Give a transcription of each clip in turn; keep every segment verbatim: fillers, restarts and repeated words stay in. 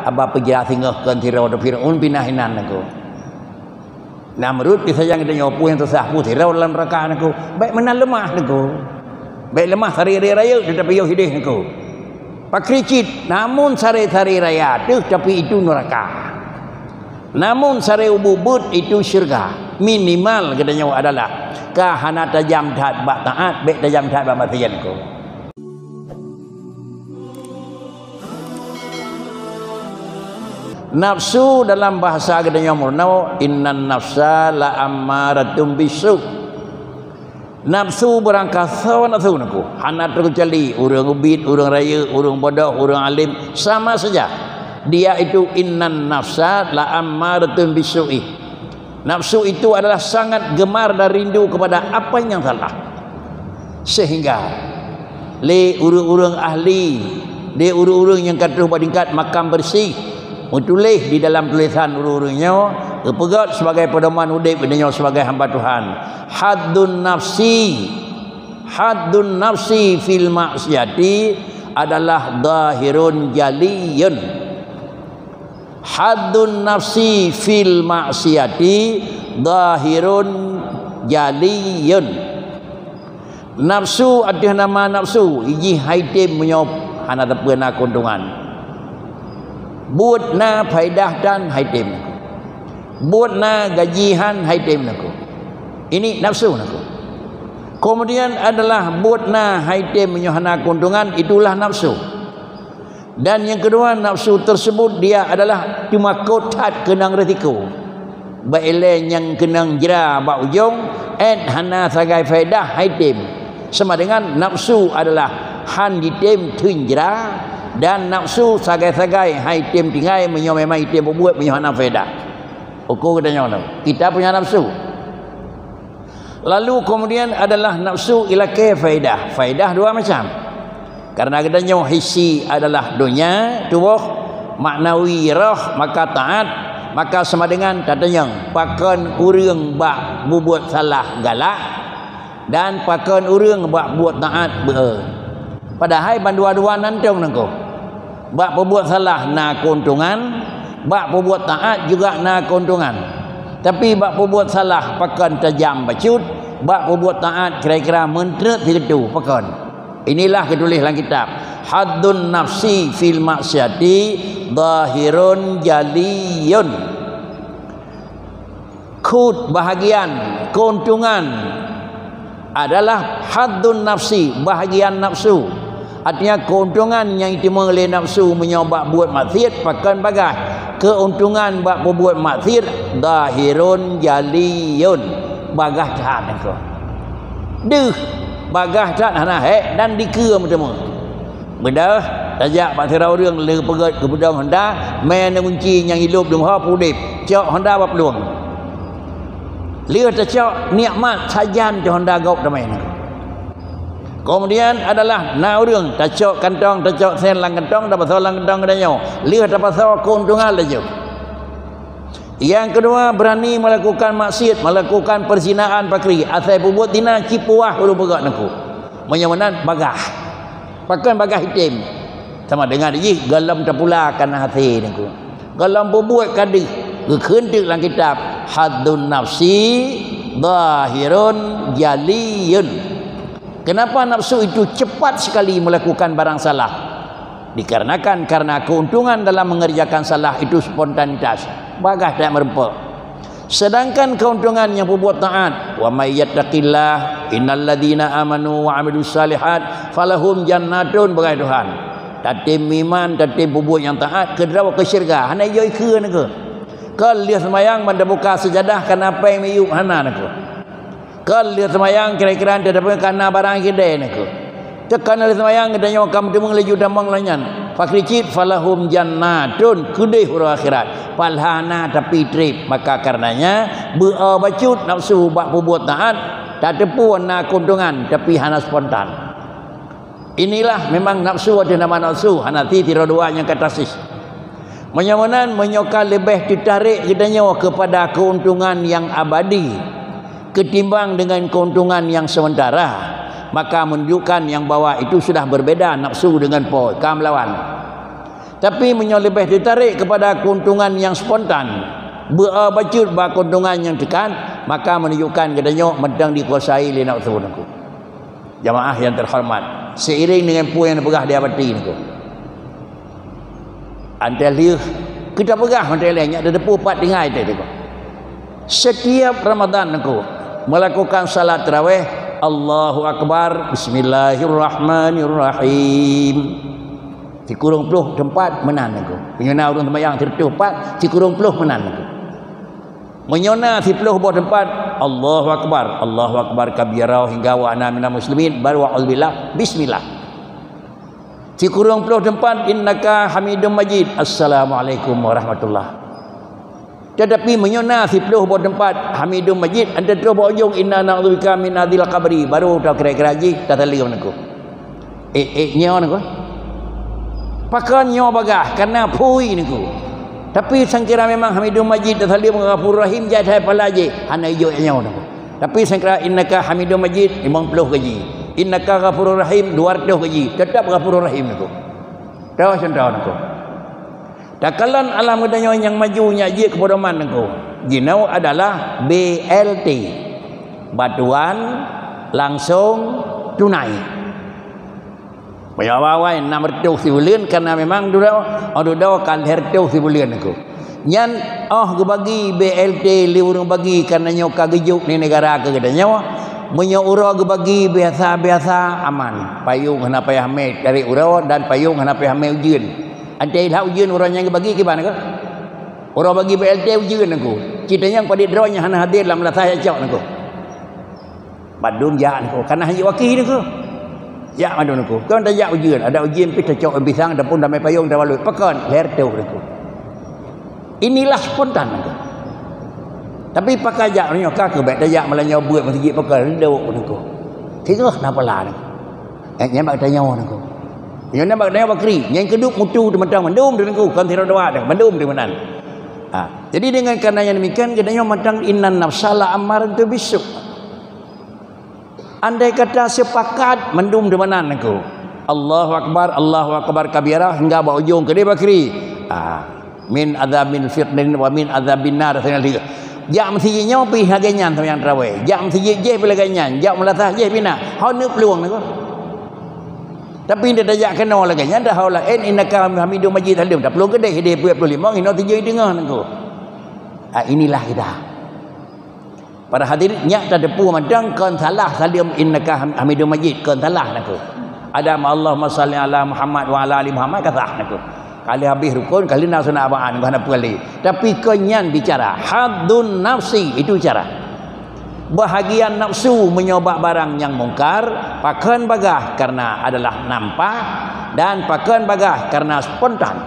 Haba peujah singoh kon sidroe Firaun pinah inan nangku. Namrud disayang geutanyoe peue nyang susah peue sidroe lam neuraka nangku. Bék meunan leumah nangku. Bék leumah saré rayeuk teutapi yoh idéh nangku. Pakri cit, namun saré-saré raya teuh tapi itu neuraka. Namun saré ubeut-ubeut itu syeuruga. Minimal geutanyoe adalah ka hana tajam that bak taát, bék tajam that bak maksiat nangku. Nafsu dalam bahasa geutanyoe meurunoe, "Innan nafsa la ammaratun bisu." Nafsu beurangkasoe nafsu nangku. Hana teukecuali ureuëng ubit, ureuëng rayeuk, ureuëng bodoh, ureuëng alim, sama saja. Dia itu innan nafsa la ammaratun bisu'i. Nafsu itu adalah sangat gemar dan rindu kepada apa yang salah. Sehingga lé ureuëng-ureuëng ahli, lé ureuëng-ureuëng nyang ka troh bak tingkat makam bersih, meutuléh di dalam tulésan ureuëng-ureuëng nyoe, geupeugét sebagai pedoman udeb geutanyoe sebagai hamba Tuhan. Haddun nafsi, haddun nafsi fil maksiati adalah zahirun jaliyun. Haddun nafsi fil maksiati zahirun jaliyun. Nafsu ateueh nama nafsu, ijih hai tem meunyoe hana teupeu na keuntungan. Buet na faedah tan hai tem nangku. Buet na gaji han hai tem nangku. Ini nafsu nangku. Kemudian adalah buet na hai tem meunyoe hana keuntungan, itulah nafsu. Dan yang kedua, nafsu tersebut dia adalah teumakot that keunong risiko. Bak ilée nyang keunong jra bak ujong, ét hana sagai faedah hai tem. Sama dengan nafsu adalah han jitem theun jra, dan nafsu sagai-sagai hai tem tinggai meunyoe memang item bubuet meunyoe hana faedah. Ukur geutanyoe tu, kita punya nafsu. Lalu kemudian adalah nafsu ilakée faedah. Faedah dua macam. Karena geutanyoe hissi adalah donya, tuboh, maknawi roh, maka taát, maka sama dengan tatanyong, pakon ureuëng bak bubuet salah galak, dan pakon ureuëng bak buet taát beu-e. Padahai bandua-dua nantong nangko. Bak peubuet salah na keuntungan, bak peubuet taát juga na keuntungan. Tapi bak peubuet salah pakon tajam bacut, bak peubuet taát kira-kira meuntreuk sigeutue pakon. Inilah geutuléh lam kitab, haddun nafsi fil maksiati zahirun jaliyun. Khut bahagian keuntungan adalah haddun nafsi, bahagian nafsu. Artinya keuntungan nyang jiteumé lé nafsu meunyoe bak buet maksiat pakon bagaih. Keuntungan bak peubuet maksiat zahirun jaliyun, bagaih that nangko. Deuh, bagaih that hana hék dan dikeue meuteumé. Beudôh, tajak bak sidroe ureuëng le peugét geupeudong honda, mé neugunci nyang ilôb deungon ho peudeb, cok honda bak plueng. Lheueh tacok nikmat sajan teuh honda gob teumé nangko. Kemudian adalah na ureuëng tacok kantong, tacok sen lam kantong, tapasoe lam kantong geutanyoe. Lheueh tapasoe keuntungan laju. Yang kedua, berani melakukan maksiat, melakukan perzinaan pakri. Asai peubuet zina, ci puah ureuëng peugét nangko. Meunyoe meunan bagaih. Pakon bagaih item? Sama dengan jih gohlom tapula kana hasé nangko. Gohlom peubuet ka deuh, geukheun teuk lam kitab, haddun nafsi zahirun jaliyun. Kenapa nafsu itu cepat sekali melakukan barang salah? Dikarenakan karena keuntungan dalam mengerjakan salah itu spontanitas, bagaih that meureumpok. Sedangkan keuntungan nyang peubuet taát, "Wa may yattaqillah, innal ladzina amanu wa amilus shalihat, falahum jannatun," bagaih Tuhan. Tatem iman, tatem peubuet nyang taát, keudroe keu syeuruga, hana jijok ikeue nangko. Kon lheueh seumayang ban tabuka seujadah kana péng miyueb, hana nangko. Kon lheueh seumayang kira-kira teudapat kana barang keudè nangko. Teuk kon lheueh seumayang geutanyoe ka meuteumé laju tamong lagée nyan. Pakri cit, falahum jannatun, keudeh uroe akhirat. Pahala na tapi treb. Maka karenanya, beu-o bacut nafsu bak peubuet taát, tateupeue na keuntungan tapi hana spontan. Inilah memang nafsu ateueh nama nafsu, hana ti sidroe dua nyang ka tasis. Meunyoe meunan, meunyoe ka leubeh teutarek geutanyoe keupada keuntungan nyang abadi ketimbang dengan keuntungan nyang sementara, maka menunjukkan nyang bahwa itu sudah berbeda nafsu dengan po, ka meulawan. Tapi meunyoe leubeh teutarek keupada keuntungan nyang spontan, beu-o bacut bak keuntungan nyang teukan, maka meununjukkan geutanyoe mantong dikuasai lé nafsu nangku. Jamaah yang terhormat, seiring dengan peue nyang neupeugah di abati nangku. Antai lheueh kita peugah, antai lheueh nyak teudeupeu pat tinggai teuh nangku. Setiap Ramadan nangku melakukan salat tarawih, Allahu Akbar, Bismillahirrahmanirrahim. Sikureueng ploh teumpat meunan nangku. Meunyoe na ureueng seumayang sireutôh pat, sikureueng ploh meunan nangku. Meunyoe na siplôh boh teumpat, Allahu Akbar, Allahu Akbar kabira hingga wa ana minal muslimin, baru a'udzubillah, bismillah. Sikureueng ploh teumpat, innaka hamidum majid, assalamualaikum warahmatullah. Tetapi meunyoe na siplôh boh teumpat hamidum majid, antai troh bak ujong, inna na'udzubika min adzabil qabri, baru ta kira-kira jih tasaleuem nangku. Eh, eh, nyoe nangku. Pakon nyoe bagah, kana phui nangku. Tapi sangkira memang hamidum majid, tasaleuem, ghafurur rahim, jai hai pala jih, hana ijok nyoe nangku. Tapi sangkira innaka hamidum majid, limong ploh gaji. Innaka ghafurur rahim, dua ratus gaji. Tetap ghafurur rahim nangku. Toh contoh nangku. Takalon alam geutanyoe nyang maju nyak jeuet keu pedoman nangku. Jinoe adalah B L T. Bantuan langsung tunai. Meunyoe awai-awai enam reutôh sibuleuen, karena memang dudoe, oh, dudoe ka lhèe reutôh sibuleuen nangku. Nyan, oh, geubagi B L T lé ureueng bagi, karena nyoe ka geujok lé negara keu geutanyoe. Meunyoe uroe geubagi biasa-biasa, aman. Payong hana payah mè tarek uroe dan payong hana payah mè ujeuen. Antai that ujeuen uroe nyan geubagi kiban keuh? Uroe bagi B L T ujeuen nangku. Cit tanyong padit droe nyang hana hadir lam lasah jak cok nangku. Bandum jak nangku. Kana hana wakil nangku. Jak bandum nangku. Kon tajak ujeuen, ada ujeuen pih tacok pisang ataupun damai payong tabalut. Pakon? Lhèe reutôh nangku. Inilah spontan nangku. Tapi pakon jak nyoe ka keuh bèk tajak malam nyoe buet meuseujid pakon reudok nangku. Singoh na pala nangku. Eh, nyan bak tanyoe nangku. Nyoe na bak tanyoe bakri, nyang keuduk mutu teumantong mandum teungku, kon sidroe dua teuh, mandum teumeunan. Ha, jadi dengan karena nyang demikian, geutanyoe mantong innan nafsa la ammaratun bisu'. Andai kata sepakat mandum teumeunan nangku. Allahu Akbar, Allahu Akbar kabira, hingga bak ujong keudeh bakri. Ah. Min adzabil fitnatin wa min adzabin nar, seunang lheueh. Jak meuseujid nyoe pih lagèe nyan seumayang tarawih. Jak meuseujid jéh pih lagèe nyan. Jak meulasah jéh pih na. Hana peulueng nangku. Tapi ndak tajak keunoe lagèe nyan, dah haula in innaka hamidum majid, saleuem taplueng keudeh, ideh peuet ploh limong, inoe tijeueng teungoh nangku. Ah, inilah kita. Para hadirin, nyak tateupeue mantong kon salah saleuem innaka ham-, hamidum majid, kon salah nangku. Ada ma-, Allahumma shalli ala Muhammad wa ala ali Muhammad ka sah nangku. Ka lheueh habéh rukun, ka lheueh na sunat abaan, nangku hana peue lé. Tapi kon nyan bicara, haddun nafsi itu bicara. Bahagian nafsu meunyoe bak barang nyang mungkar, pakon bagah karena adalah nampak dan pakon bagah karena spontan.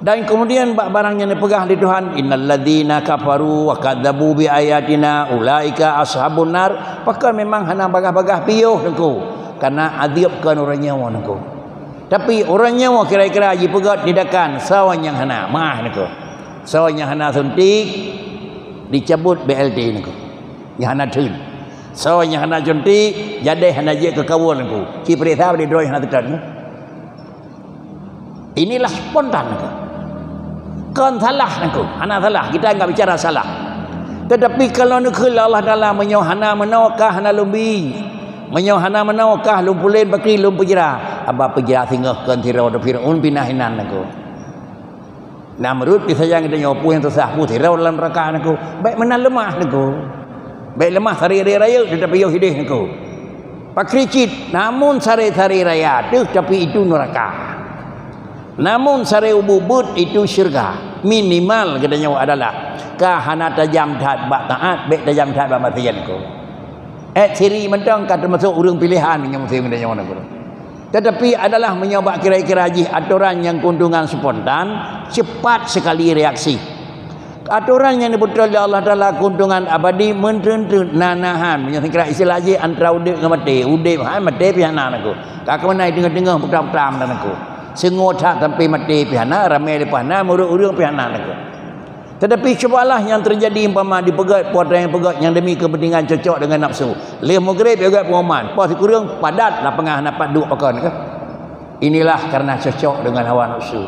Dan kemudian bak barang nyang dipeugah lé Tuhan, "Innal ladzina kafaru wa kadzdzabu bi ayatina ulaika ashabun nar." Pakon memang hana bagah-bagah piôh nangku. Karena adeueb kon ureueng nyoe nangku. Tapi ureueng nyoe kira-kira jipeugét tindakan soe nyang hana, meu'ah nangku. Soe nyang hana suntik, dicabut B L T nangku. Nyang hana theun. Soe nyang hana suntik, jadeh hana jeuet keu kawôn nangku. Ci peuriksa bak droe nyang hana teuton. Inilah spontan nangku. Kon salah nangku, hana salah. Kita enggak bicara salah. Tetapi kalau neukheun lé Allah Taala, meunyoe hana meunoe kah hana lôn bi. Meunyoe hana meunoe kah lôn pulen bakri lôn peujra. Haba peujra singoh kon sidroe Fir'aun pinah inan nangku. Namrud pih sayang geutanyoe peue nyang susah, peue sidroe lam neuraka nangku. Bèk meunan leumah nangku. Bèk leumah saré raya-raya tetapi yoh ideh nangku. Pakri cit, namun saré-saré raya teuh, tapi itu neuraka. Namun saré ubeuet-ubeuet itu syeuruga. Minimal geutanyoe adalah ka hana tajam that bak taat, bèk tajam that bak maksiat ko. Eh, siri mantong ka teumasok ureueng pilehan nyang musém geutanyoe nangku. Tetapi adalah meunyoe bak kira-kira jih atoran nyang keuntungan spontan, cepat sekali reaksi. Atoran nyang dibeutôi lé Allah Taala keuntungan abadi meuntreun-treun na-nahan. Meunyoe kira istilah jih antara udép ngon maté, udép hai maté pih hana nangku. Ka keumanai teungoh-teungoh putra-putra meunan nangku. Seungoh that sampai maté pih hana, ramé leupah na, meureuek ureueng pih hana nangku. Tetapi cubalah nyang terjadi umpama dipeugét, peue nyang peugét nyang demi kepentingan cocok dengan nafsu. Lheueh meugreb peugét pengumuman, poh sikureueng padat lapangan hana pat duek pakon kah? Inilah karena cocok dengan hawa nafsu.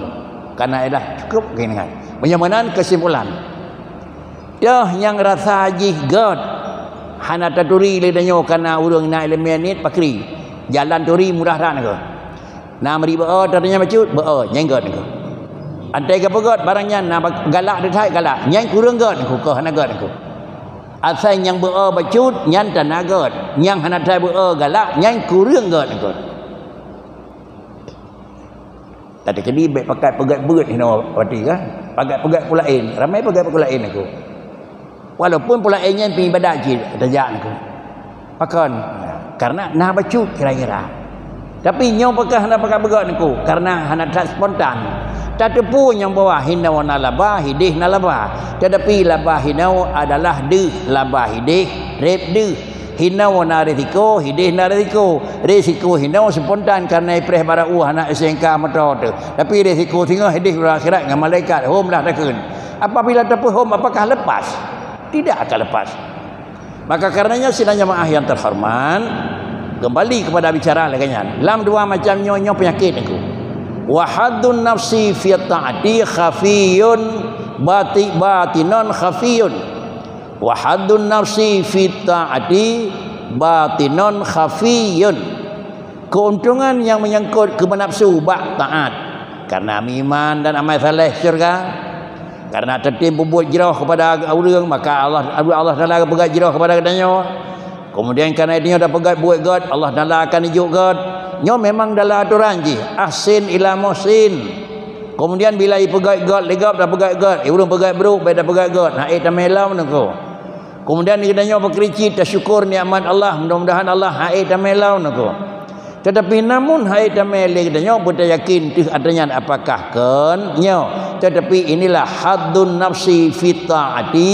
Karena ialah cukup keuingat. Meunyoe meunan keusimpulan. Toh nyang rasa jih gét, hana taturi lé tanyoe karena ureuëng na ileumèe niet pakri. Jalan turi mudah that nangko. Na meuri beu-e, tatanya bacut, beu-e, nyang gét nangko. Antai geupeugét barang nyan na ba-, galak that that galak, nyang kureueng gét nangko, keu hana gét nangko. Asai nyang beu-e bacut, nyan tana gét. Nyang hana that beu-e galak, nyang kureueng gét nangko. Tadi kedi bèk pakat peugét beuet hinoe wati kan. Pakat peugét peue laén. Ramé peugét peue laén aku. Walaupun peue laén nyan pih ibadat cit tajak aku. Pakon? Karena na bacut kira-kira. Tapi nyoe pakon hana pakat peugét aku? Karena hana that spontan. Tateupeue nyang bahwa hinoe na laba, hideh na laba. Tetapi laba hinoe adalah deuh, laba hideh, reb deuh. Hinoe na risiko, hideh na risiko. Risiko hinoe spontan karena ipreh bara ueh aneuk S M K moto teuh. Tapi risiko singoh hideh uroe akhirat ngon malaikat hom lah takheun. Apabila tapeuhom, apakah lepas? Tidak akan lepas. Maka karenanya sidang jamaah yang terhormat, kembali kepada bicara lagèe nyan. Lam dua macam nyoe, nyoe penyakit aku. Wa haddun nafsi fi ta'ati khafiyun bati-, batinon khafiyun. Wa haddun nafsi fit ta'ati batinon khafiyun. Keuntungan nyang menyangkut keu meunafsu bak taát. Karena meuiman dan amai saleh syurga. Karena tatem peubuet jroh kepada ureuëng, maka Allah, Allah Taala geupeugah jroh kepada geutanyoe. Kemudian karena itu nyoe tapeugét buet gét, Allah Taala akan ijok gét. Nyoe memang dalam aturan jih. Ahsin ila muhsin. Kemudian bila ipeugét gét lé gob, tapeugét gét, ureuëng peugét brok, bèk tapeugét gét, hana ék tamé lom nangko. Kemudian geutanyoe peukricit, tasyukur nikmat Allah, mudah-mudahan Allah hana ék tamé lom nangko. Tetapi namun hana ék tamé lé geutanyoe, beutayakin teuh atra nyan apakah kon nyoe. Tetapi inilah haddun nafsi fit ta'ati.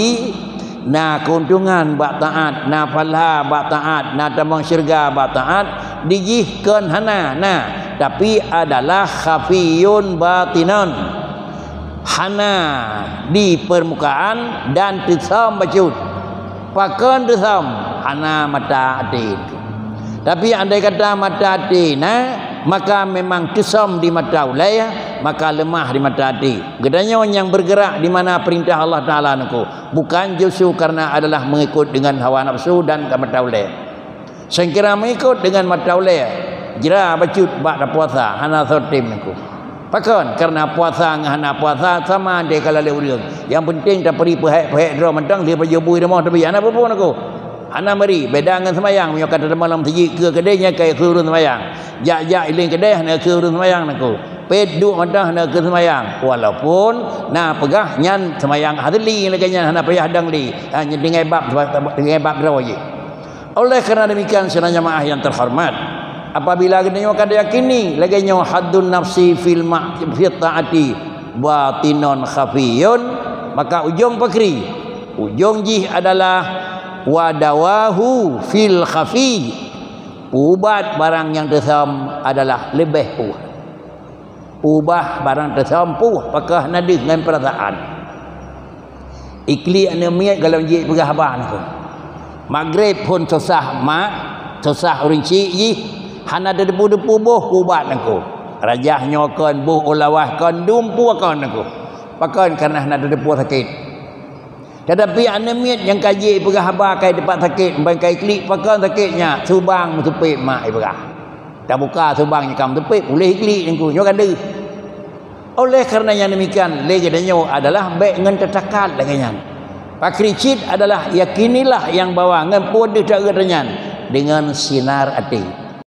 Na keuntungan bak taát, na pahala bak taát, na tamong syeuruga bak taát, dijih kon hana, na, tapi adalah khafiyun batinan. Hana di permukaan dan teusöm bacut. Pakon teusöm? Hana mata até. Tapi andai kata mata até na, maka memang teusöm di mata ulèe, maka leumah di mata até. Geutanyoe nyang bergerak di mana perintah Allah Taala nangko. Bukan justru karena adalah mengikut dengan hawa nafsu dan ke mata ulèe. Sengkira mengikut dengan mata ulèe, jra bacut bak tapuasa, hana soe tem nangko. Pakon? Karena puasa ngon hana puasa sama deh ka lalé ureuëng. Yang penting taperi peuhek-peuhek droe mantong, lheueh pajoh bui rumoh tapi hana peue-peue nangko. Hana meri, beda ngon seumayang, meunyoe ka teuma lam sijik keu keudeh nyan ka keu ureuëng seumayang. Jak-jak iling keudeh hana keu ureuëng seumayang nangko. Pet duek mantong hana keu seumayang. Walaupun na peugah nyan seumayang asli lagèe nyan hana payah dang li. Ha, nyan tinggai bab, tinggai bab droe jih. Oleh karena demikian, sidang jamaah yang terhormat, apabila geutanyoe ka yakini lagèe nyoe haddun nafsi fil ma-, fit ta'ati batinon khafiyun, maka ujong pakri, ujong jih adalah wadawahu fil khafi. Ubat barang nyang teusöm adalah leubeh puih. Ubah barang teusöm puih, pakon hana deuh ngon peurasaan. Iklik aneuk miet golom jeuet peugah haba nangko. Maghrib phon susah mak, susah ureuëng chik jih, hana teudepu-depu boh ubat nangko. Rajah nyoe kon, boh ulawa kon, dumpeue kon nangko. Pakon? Karena hana teudepu sakét. Tetapi aneuk miet nyang ka jeuet peugah haba ka di teumpat sakét, ban ka iklik, pakon sakét nyan, subang meuteupet mak ipeugah. Tabuka subang nyang ka meuteupet, puléh iklik nangko, nyoe ka deuh. Oleh karena nyang demikian, lé geutanyoe adalah bèk ngon tatakat lagèe nyan. Pakri cit adalah yakinilah nyang bahwa ngon peue deuh that geutanyoe nyan, dengan sinar até.